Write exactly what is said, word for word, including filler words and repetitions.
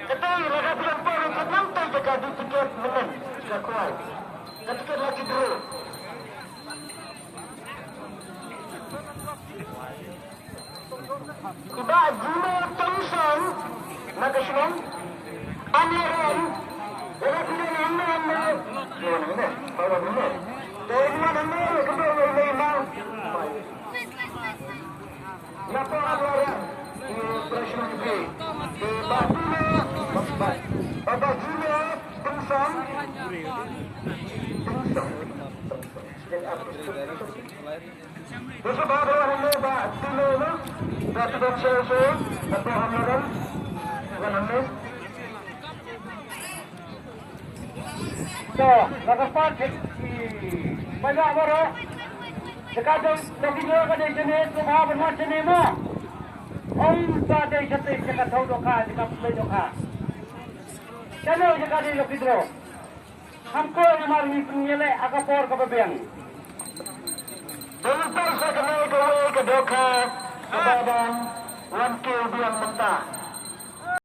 Kata i la ka pynlong por ka nang tai ka di tiket mynnin ka kwai. Ka tiket lucky draw. Iba Juma Thompson na ka shnong Amlaran. Ila pynlong hangne hangne. Wan hangne. Wan hangne. Te wan hangne ka dong ila ila. To, la ka pat, eh, pynlong baroh. Jaka dei, la ki jaka dei jene, to ba ban wan jene mo. Ong ka dei jate, jaka thau dohkha, jaka pynlong dohkha. Jane jaka dei la ki jaka. Ham ko namar ngi pynïaleh ha ka por kaba biang. Dei pynsa kane kawei ka dohkha kaba ban wan kiew biang mynta.